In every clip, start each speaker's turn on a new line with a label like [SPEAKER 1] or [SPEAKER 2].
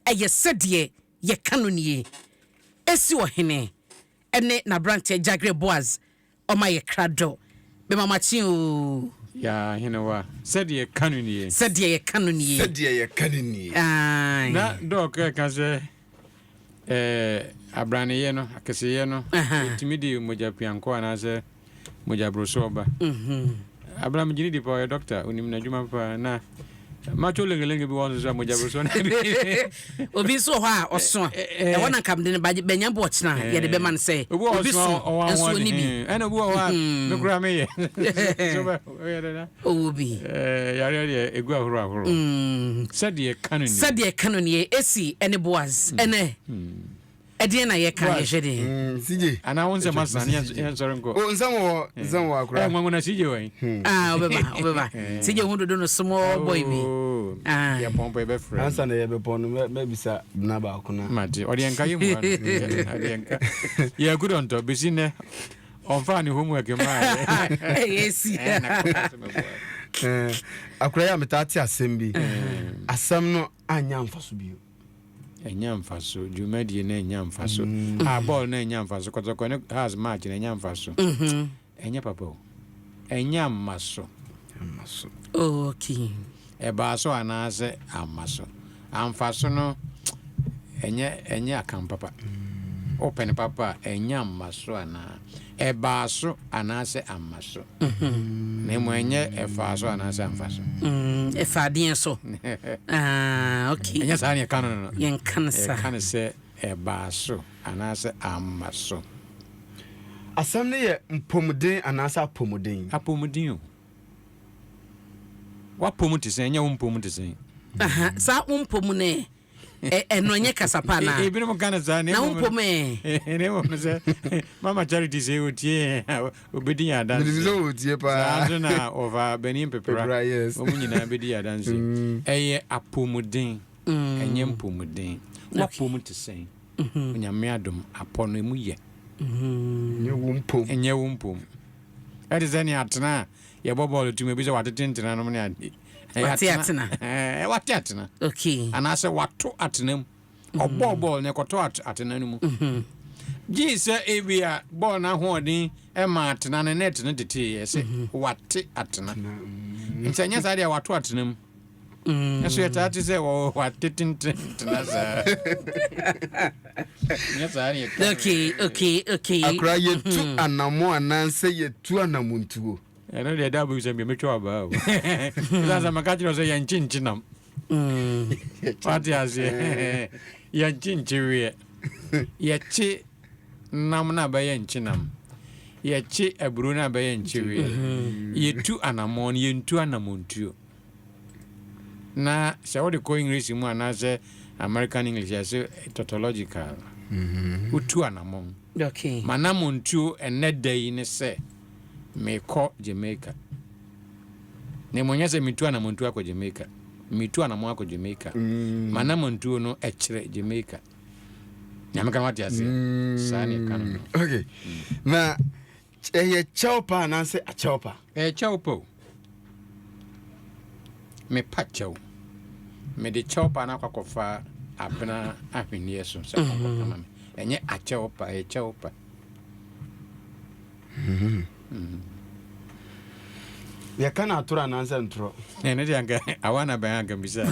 [SPEAKER 1] Ɛyɛ sɛdeɛ yɛka no nie. Esi ɔhene ɛne n'aberanteɛ Jagre Boaz ɔma yɛ krado. Mema mo akye oo.
[SPEAKER 2] Yaa ahenewa, sɛdeɛ yɛka no nie.
[SPEAKER 1] Sɛdeɛ yɛka no nie.
[SPEAKER 3] Sɛdeɛ yɛka no nie.
[SPEAKER 1] Ae.
[SPEAKER 2] Na Doc reka sɛ eh, abraneyɛ no, akɛseyɛ no, ɛtumi de mogya piankɔ anaasɛ mogya borosoɔ ba. Abena megye ne di paa, ɔyɛ dɔkta, onim n'adwuma paa. Na macho lengelenge bi wɔ nso so a mogya borosoɔ no bi.
[SPEAKER 1] Obi nso wɔ hɔ a ɔso a, ɛhɔ na nka mede no ba bɛnya bo ɔkyena a yɛde bɛma no sɛ
[SPEAKER 2] Obi wɔ hɔ
[SPEAKER 1] obi
[SPEAKER 2] so a
[SPEAKER 1] so
[SPEAKER 2] ɔwɔ
[SPEAKER 1] nso ɔni bi.
[SPEAKER 2] ahoɔden. Ɛna obi wɔ hɔ a me koraa meyɛ. So bɛ ɔyɛ dɛ na.
[SPEAKER 1] Ɔwɔ bi.
[SPEAKER 2] Yareɛ deɛ ɛgu ahorow ahorow. Sɛdeɛ ɛka no nie.
[SPEAKER 1] Sɛdeɛ ɛka no nie, Esi ne Boaz ɛnɛ. Ɛdeɛn na yɛka yɛhwɛ deɛ.
[SPEAKER 3] Mm, CJ.
[SPEAKER 2] Anaa wo nsɛm asa ne yɛnsɔre nkɔ.
[SPEAKER 3] O nsɛm wɔ hɔ, nsɛm wɔ akora.
[SPEAKER 2] Ɛ nwanwa na CJ wɔ yi.
[SPEAKER 1] Ah, ɔbɛba, ɔbɛba. CJ ho dodo no small boy bi.
[SPEAKER 2] Ah. Yɛ pɔn pɔ yɛbɛfrɛ.
[SPEAKER 3] Ansa na yɛbɛpɔn no, mɛbisa bena baako na.
[SPEAKER 2] Mate, ɔde yɛn ka yɛ mu ano. Ɔde yɛn ka. Yɛ akudɔntɔ, besi nnɛ, ɔmfaa ne homework mmaa yɛ.
[SPEAKER 1] Ɛyɛ si.
[SPEAKER 3] Akora yi a metaa te asɛm bi. Asɛm no anya mfaso bio.
[SPEAKER 2] Ɛnya mfaso, dwumadie no ɛnya mfaso, ah bɔɔl no ɛnya mfaso, kɔtɔkɔ ne house match no ɛnya mfaso. Ɛnyɛ papa o. Ɛnya mma so.
[SPEAKER 3] Mma so.
[SPEAKER 1] Okay.
[SPEAKER 2] Ɛbaa so anaasɛ amma so. Amfa so no ɛnyɛ ɛnyɛ akam papa. Wopɛ no papa a ɛnya mma so anaa. Ɛbaa so anaasɛ amma so. Na mmom ɛnyɛ ɛfaa so anaasɛ amfa so.
[SPEAKER 1] Ɛfa adeɛ so. Ah, okay.
[SPEAKER 2] Ɛnyɛ saa na yɛka no no.
[SPEAKER 1] Yɛnka no saa.
[SPEAKER 2] Yɛka no sɛ ɛbaa so anaasɛ amma so.
[SPEAKER 3] Asɛm no yɛ mpɔmuden anaasɛ apɔmuden?
[SPEAKER 2] Apɔmuden o. W'apɔmu te sɛn? Ɛnyɛ wo mpɔmu te sɛn?
[SPEAKER 1] Aha, saa wo mpɔmu no ɛ. Ɛno ɛnyɛ kasa pa anaa?
[SPEAKER 2] Ebinom ka no saa.
[SPEAKER 1] Na wo mpom ɛ?
[SPEAKER 2] Na mmom no sɛ Mama Charity sɛ otie yɛn a, obedi yɛn adanse.
[SPEAKER 3] Menim sɛ otie paa.
[SPEAKER 2] Saa nso na wɔfa Benin Pepra.
[SPEAKER 3] Yes.
[SPEAKER 2] Wɔn nyinaa bedi yɛn adanse. Ɛyɛ apɔmuden, ɛnyɛ mpɔmuden. W'apɔm te sɛn? Onyame adom, apɔ no emu yɛ.
[SPEAKER 3] Ɛnyɛ wo mpom.
[SPEAKER 2] Ɛnyɛ wo mpom. Ɛte sɛ nea atena a yɛbɔ bɔɔl tumi obi sɛ watete ntena nom ne ade.
[SPEAKER 1] Wate atena.
[SPEAKER 2] Ɛɛ wate atena.
[SPEAKER 1] Okay.
[SPEAKER 2] Anaasɛ wato atena mu. Ɔbɔɔ bɔɔl na ɛkɔtɔ atena no mu. Gye sɛ ebi a bɔɔl no ahoɔden ma atena no net no tetee yɛ sɛ wate atena. Nti ɛnyɛ saa deɛ wato atena mu. Nso yɛtaa te sɛ watete ntena saa. Nyɛ saa ne yɛka.
[SPEAKER 1] Okay.
[SPEAKER 3] Akora yɛtu anamo anaasɛ yɛtu anamontuo?
[SPEAKER 2] Ɛno deɛ da bɛbisa mi mɛtwa wabaa o. Ɛsiane sɛ maka kyerɛ sɛ yɛnkye nkye nam. Wate aseɛ? Yɛnkye nkye weɛ. Yɛkye nam no a bɛyɛ nkye nam. Yɛkye aburo no a bɛyɛ nkye weɛ. Yɛtu anammɔn no, yɛntu anammɔntuo. Na sɛ wode kɔ English mu anaasɛ American English yɛse tautological. Wotu anammɔn.
[SPEAKER 1] Okay.
[SPEAKER 2] M'anammɔntuo ɛnnɛ da yi ne sɛ Mekɔ Jamaica. Na mmom ɛnyɛ sɛ metu anammɔntuo akɔ Jamaica. Metu anammɔn akɔ Jamaica. M'anammɔntuo no ɛkyerɛ Jamaica. Nyame ka no wate aseɛ. Saa ne ɛka no no.
[SPEAKER 3] Okay. Na ɛyɛ kyɛw pa anaasɛ akyɛw pa?
[SPEAKER 2] Ɛyɛ kyɛw pa o. Mepa kyɛw. Mede kyɛw pa no akɔ akɔfa abena ahweneɛ so sɛ ɔnkɔka ma me. Ɛnyɛ akyɛw pa, ɛyɛ kyɛw pa.
[SPEAKER 3] Yɛka no atoro anaasɛ ntorɔ?
[SPEAKER 2] Ɛno deɛ anka awa na bɛn anka bisa.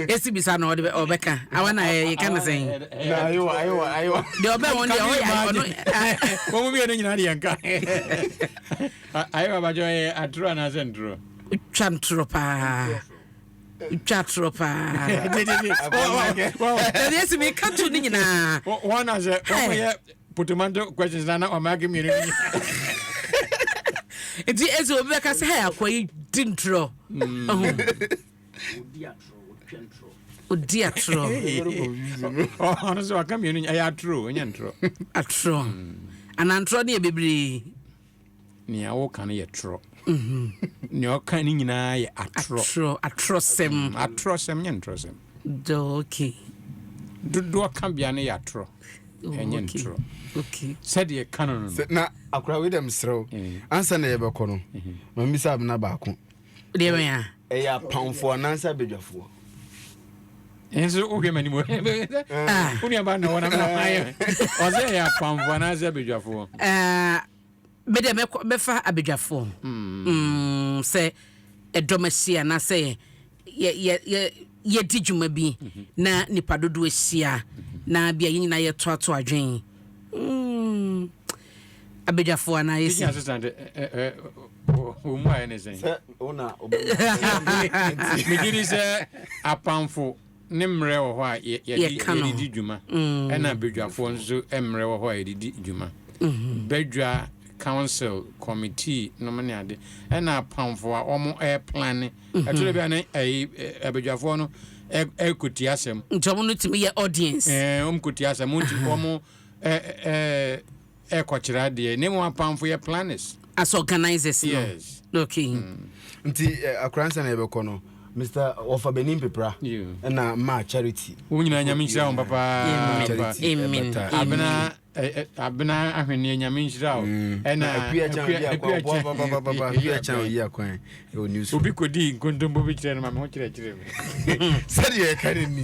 [SPEAKER 1] Esi bisa na ɔde ɔbɛka awa na yɛka no sɛn?
[SPEAKER 3] Na ayewa ayewa ayewa.
[SPEAKER 1] Deɛ ɔbɛn wɔn deɛ ɔyɛ ɔno.
[SPEAKER 2] Wɔn mu mmienu nyinaa de yɛnka. Ayewa bàjɔ yɛ atoro anaasɛ ntorɔ?
[SPEAKER 1] Twa ntorɔ paa. Twa torɔ paa. Dabi esi mi ka to ne nyinaa.
[SPEAKER 2] Wɔn na sɛ wɔn yɛ potomanto questions na na ɔma ake mmienu ni.
[SPEAKER 1] Nti esi obi bɛka sɛ hɛ akɔ yi di ntorɔ. Odi atorɔ.
[SPEAKER 2] Ɔno sɛ waka mmienu ɛyɛ atorɔ ɛnyɛ ntorɔ.
[SPEAKER 1] Atorɔ. Anaa ntorɔ ne yɛ bebree.
[SPEAKER 2] Nea woka no yɛ torɔ. Nea ɔka no nyinaa yɛ atorɔ.
[SPEAKER 1] Atorɔ, atorɔsɛm.
[SPEAKER 2] Atorɔsɛm nyɛ ntorɔsɛm.
[SPEAKER 1] Dɔ, okay.
[SPEAKER 2] Dodoɔ ka bea no yɛ atorɔ, ɛnyɛ ntorɔ.
[SPEAKER 1] Okay.
[SPEAKER 2] Sɛdeɛ ɛka no no no.
[SPEAKER 3] Na akora wei dɛ mesrɛ wo, ansa na yɛbɛkɔ no, ma memmisa Abena baako.
[SPEAKER 1] Deɛ bɛn a?
[SPEAKER 3] Ɛyɛ apamfoɔ anaasɛ abadwafoɔ?
[SPEAKER 2] Nso wohwɛ m'anim, wo nuaba na wɔ na mena ayɛ ɔsɛ ɛyɛ apamfoɔ anaasɛ abadwafoɔ?
[SPEAKER 1] Mede mɛfa abadwafoɔ sɛ ɛdɔm ahyia anaasɛ yɛdi dwuma bi na nipa dodoɔ ahyia na bia yɛn nyinaa yɛtoato adwen, abadwafoɔ anaa
[SPEAKER 2] teaching
[SPEAKER 1] yɛsi
[SPEAKER 2] assistant wɔ mu ayɛ ne sɛn?
[SPEAKER 3] Sɛ wo na
[SPEAKER 2] Megye di sɛ apamfo ne mmerɛ wɔ hɔ a
[SPEAKER 1] Yɛka no.
[SPEAKER 2] yɛde di dwuma, ɛna badwafoɔ nso mmerɛ wɔ hɔ a yɛde di dwuma. Badwa council committee nom ne ade, ɛna apamfo a wɔn ɛɛplan ɛtɔ bi a ne ɛyi abadwafoɔ no ɛkɔti asɛm.
[SPEAKER 1] Nti ɔmo no tumi yɛ audience.
[SPEAKER 2] Wɔn kɔti asɛm, wɔn ti wɔn ɛ ɛ ɛkɔkyerɛ adeɛ ne mu. Apamfo yɛ planners.
[SPEAKER 1] As organizers no?
[SPEAKER 2] Yes.
[SPEAKER 1] Okay.
[SPEAKER 3] Nti akora nsa na yɛbɛkɔ no, Mr Wɔfa Benin Pepra ɛna maa Charity.
[SPEAKER 2] Wɔn nyinaa, Nyame nhyira wɔn papaapa.
[SPEAKER 3] Charity.
[SPEAKER 1] Amen.
[SPEAKER 3] Ɛbata.
[SPEAKER 2] Abena Abena ahwenneɛ, Nyame nhyira wo. Ɛna
[SPEAKER 3] Akua Kyan yi akwan papapapa, Akua Kyan yi akwan ɛwɔ news.
[SPEAKER 2] Obi kɔdii nkontompo bi kyerɛ no ma me ho kyerɛkyerɛ me.
[SPEAKER 3] Sɛdeɛ yɛka ne ni.